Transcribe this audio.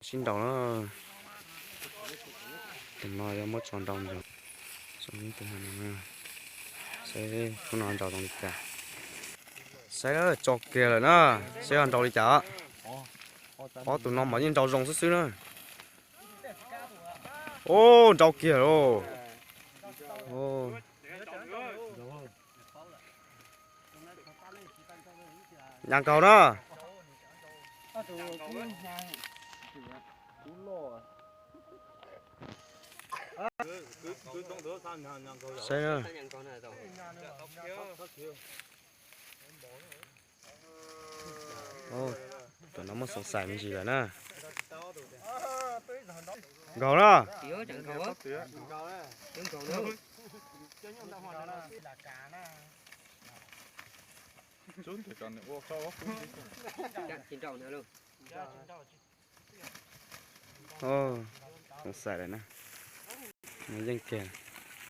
Sib nraus na. Tus no yog muab tso nraus nraus. Saib hnub no nraus zoo li cas. Saib, tso kiag lawm na. Saib yog nraus li cas. Ob tug no mas yeej nraus zoo xwb xwb na. Ub, nraus kiag lauj. Nyas nkaus na. Saib na. Tus no muaj xoo xais me ntsis lawm na. Nkaus na. Xoo xais lawm na. Yeej kiag.